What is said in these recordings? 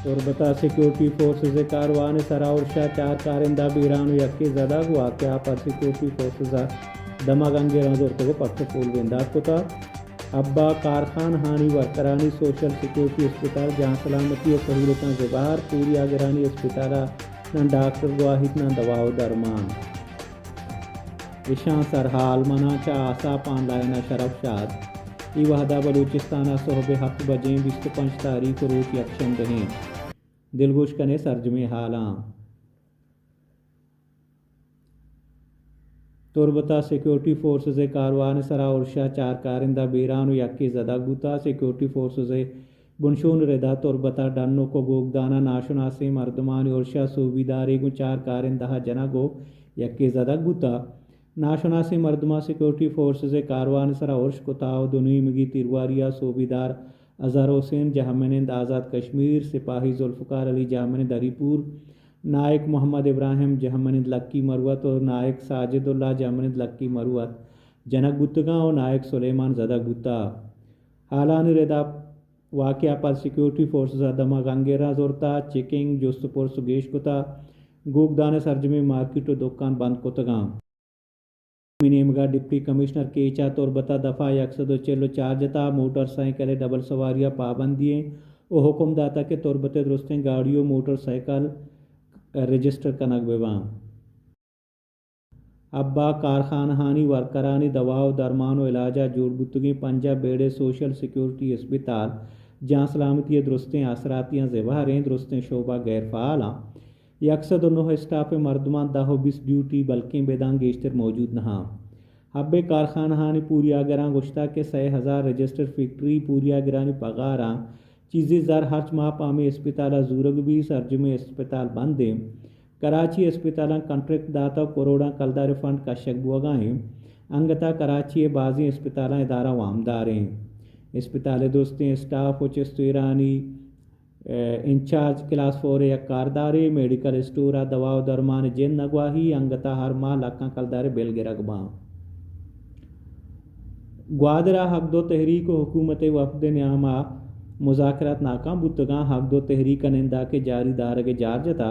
تربت ءَ security forces ءِ کاروان ءِ سرا ارش ءَ چار کارندہ بیران ءُ یکے زدگ، واقعہ ءَ پد سیکورٹی فورسز ءَ دمگ انگیراں زرتگ ءُ پٹ ءُ پول بندات کتگ۔ حب ءَ کارخانہانی ورکرانی سوشل سیکورٹی اسپتال جان سلامتی ءِ سہولتاں زبہر، پوریاگرانی اسپتال ءَ ناں ڈاکٹر گواہیت ناں دوا ءُ درمان۔ اشاں سرحال، مناں چہ آساپ آن لائن ءَ شرف شاد۔ اے وہد ءَ بلوچستان ءَ سہب ءِ ہپت بجیں، بیست ءُ پنچ تاریخ ءُ روچ یکشنبہ ایں۔ دلگوش کن ئے سرجمیں ہالاں۔ تربت ءَ سیکورٹی فورسز ءِ کاروان ءِ سرا ارش ءَ چار کارندہ بیران ءُ یکے زدگ بوتگ۔ سیکورٹی فورسز ءِ بنشون ءِ ردا تربت ءَ ڈنوک ءُ گوگدان ءَ ناشناسیں مردمانی ارش ءَ صوبیدارے گوں چار کارندہ ءَ جنگ ءُ یکے زدگ بوتگ۔ ناشناسیں مردماں سیکورٹی فورسز ءِ کاروان ءِ سرا ارش کتگ ءُ دو نیمگی تیرگواری ءَ صوبیدار اظہر حسین جہمنند آزاد کشمیر، سپاہی ذوالفقار علی جہمنند ہری پور، نائک محمد ابراہیم جہمنند لکی مروت ءُ نائک ساجد اللہ جہمنند لکی مروت جنگ بوتگاں ءُ نائک سلیمان زدگ بوتگ۔ ہالانی ردا واقعہ ءَ پد سیکورٹی فورسز ءَ دمگ انگیراں زرتگ، چیکنگ، جست ءُ پرس گیش کتگ، گوگدان ءِ سرجمیں مارکیٹ ءُ دکان بند کتگاں۔ دومی نیمگ ءَ ڈپٹی کمشنر کیچ ءَ تربت ءَ دفعہ یک سد ءُ چل ءُ چار جتا، موٹر سائیکل ءِ ڈبل سواری ءَ پابندی ایں ءُ حکم داتگ کہ تربت ءِ درستیں گاڑی ءُ موٹر سائیکل رجسٹر کنگ بہ باں۔ حب ءَ کارخانہانی ورکرانی دوا ءُ درمان ءُ علاج ءَ جوڑ بوتگیں پنجاہ بیڈ ءِ سوشل سیکورٹی اسپتال جان سلامتی ءِ درستیں آسراتیاں زبہر ایں، درستیں شعبہ غیر فعال آں۔ یک سد ءُ نہ اسٹاف ءِ مردماں دہ ءُ بیست ڈیوٹی بلکیں بداں گیشتر موجود نہ آں۔ حب ءِ کارخانہانی پوریاگراں گوشتگ کہ سئے ہزار رجسٹرڈ فیکٹری پوریاگرانی پگاراں چیزے زر ہرچ ماہ پہ ہمے اسپتال ءَ زورگ بیت، سرجمیں اسپتال بند ایں۔ کراچی اسپتالاں کنٹریکٹ داتگ، کروڑاں کلدار ءِ فنڈ کشگ بوگا ایں۔ انگتا کراچی ءِ بازیں اسپتالاں ادارہ وامدار ایں۔ اسپتال ءِ درستیں اسٹاف ءُ چست ءُ ایرانی، ءَ، انچارج کلاس فور ءِ یک کاردارے، میڈیکل اسٹور ءَ دوا ءُ درمان ءِ جند نہ گواہی، انگتا ہر ماہ لکاں کلدار ءِ بل گرگ باں۔ گوادر ءَ حق دو تحریک ءُ حکومت ءِ وفد ءِ نیام ءَ مذاکرات ناکام بوتگاں۔ حق دو تحریک ءَ ننداک ءِ جاری دارگ ءِ جار جتا۔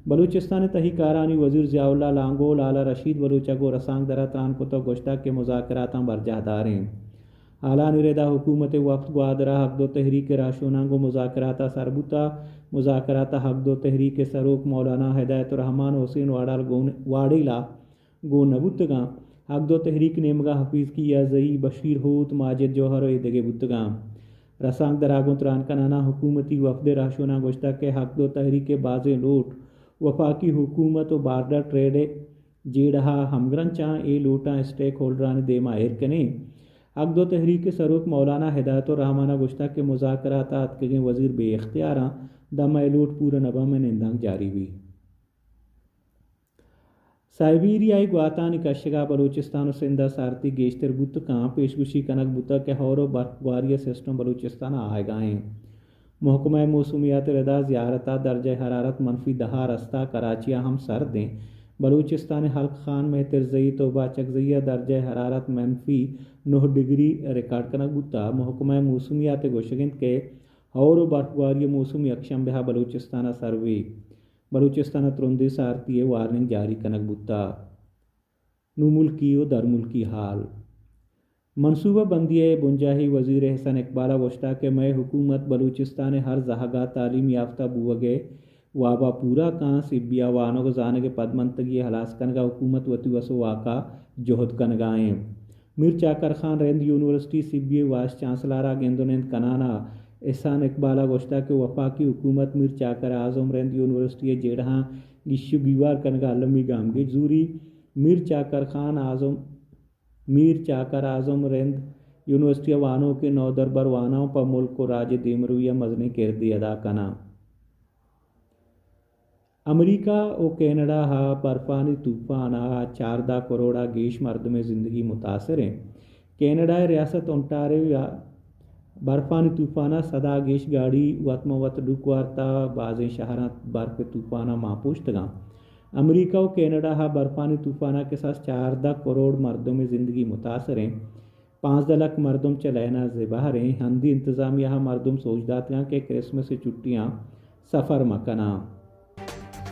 بلوچستان ءِ تہی کارانی وزیر ضیاء اللہ لانگو لالا رشید بلوچ ءَ گوں رسانکدر ءَ تران کت ءُ گوشتگ کہ مذاکراتاں برجاہ داریں۔ ہالانی ردا حکومت ءِ وفد گوادر ءَ حق دو تحریک ءِ رہشوناں گوں مذاکرات ءَ سر بوتگ۔ مذاکرات ءَ حق دو تحریک ءِ سروک مولانا ہدایت الرحمان ءُ حسین واڑال گون-، واڑیل ءَ گون نہ بوتگاں۔ حق دو تحریک نیمگا حفیظ کیازئی، بشیر ہوت، ماجد جوہر ءُ اے دگہ بوتگاں۔ رسانکدر ءَ گوں تران کنان ءَ حکومتی وفد ءِ رہشوناں گوشتگ کہ حق دو تحریک ءِ بازیں لوٹ وفاقی حکومت ءُ بارڈر ٹریڈ ءِ جیڑہ ءَ ہمگرنچ آں، اے لوٹاں اسٹیک ہولڈرانی دیما ایر کنیں۔ حق دو تحریک ءِ سروک مولانا ہدایت الرحمان ءَ گوشتگ کہ مذاکرات ءَ اتکگیں وزیر بے اختیار آں، داں مئے لوٹ پورا نہ باں، مئے نندانک جاری بیت۔ سائبیریائی گواتانی کشگ ءَ بلوچستان ءُ سندھ ءَ سارتی گیشتر بوت کنت، پیشگوشی کنگ بوتگ کہ ہئور ءُ برفگواری ءِ سسٹم بلوچستان ءَ آیگ ءَ اِنت۔ محکمہ موسمیات ءِ ردا زیارت ءَ درجہ حرارت منفی دہ ءَ رستہ، کراچی ءَ ہم سرد اِنت۔ بلوچستان ءِ حلق خان، مہترزئی، توبہ چکزئی ءَ درجہ حرارت منفی نہ ڈگری ریکارڈ کنگ بوتگ۔ محکمہ موسمیات ءِ گوشگ اِنت کہ ہئور ءُ برفگواری ءِ موسم یکشنبہ ءَ بلوچستان ءَ سر بیت۔ بلوچستان ءَ ترندیں سارتی ءِ وارننگ جاری کنگ بوتگ۔ نوں ملکی ءُ درملکی حال۔ منصوبہ بندی ءِ بنجاہی وزیر احسن اقبال ءَ گوشتگ کہ مئے حکومت بلوچستان ءِ ہر زہگ ءَ تعلیم یافتہ بوگ ءِ واب ءَ پورا کنت، سبی ءَ وانگ ءُ زانگ ءِ پدمنتگی ءِ ہلاس کنگ ءَ حکومت وتی وس ءُ واک ءَ جہد کنگ ءَ اِنت۔ میر چاکر خان رند یونیورسٹی سبی ءِ وائس چانسلر ءَ گند ءُ نند کنان ءَ احسان اقبال ءَ گوشتگ کہ وفاقی حکومت میر چاکر اعظم رند یونیورسٹی ءِ جیڑہاں گیش ءُ گیوار کنگ ءَ المی گامگیج زوری۔ میر چاکر خان اعظم، میر چاکر اعظم رند یونیورسٹی ءِ وانوکیں نودربر واناں پہ ملک ءُ راج ءِ دیمروی ءَ مزنیں کردے ادا کناں۔ امریکہ ءُ کینیڈا ءَ برفانی طوفان ءَ چاردہ کروڑ ءَ گیش مردم ءِ زندگی متاثر اِنت۔ کینیڈا ءِ ریاست اونٹاریو ءَ برفانی طوفان ءَ سد ءَ گیش گاڑی وت ماں وت ڈوک وارت ءُ بازیں شہراں برف ءِ طوفان ءَ مان پوشتگ اَنت۔ امریکہ ءُ کینیڈا ءَ برفانی طوفان ءَ کساس چاردہ کروڑ مردم ءِ زندگی متاثر اِنت۔ پانزدہ لکھ مردم چہ لین ءَ زبہر اِنت۔ ہندی انتظامیہ ءَ مردم سوج داتگ اَنت کہ کرسمس ءِ چھٹیاں سفر مکناں۔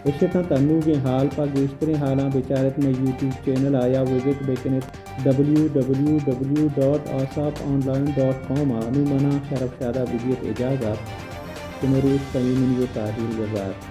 اشتاں تنوگیں حال، پہ گیشتریں حالاں بچارت مئے یوٹیوب چینل آیا وزٹ بکنت، ڈبلیو ڈبلیو ڈبلیو ڈاٹ آساپ آن لائن ڈاٹ کام ءَ۔ نوں منا شرف شادا بدیت اجازت۔ شمئے روچ پہ ایمنی و تاہیر گزار۔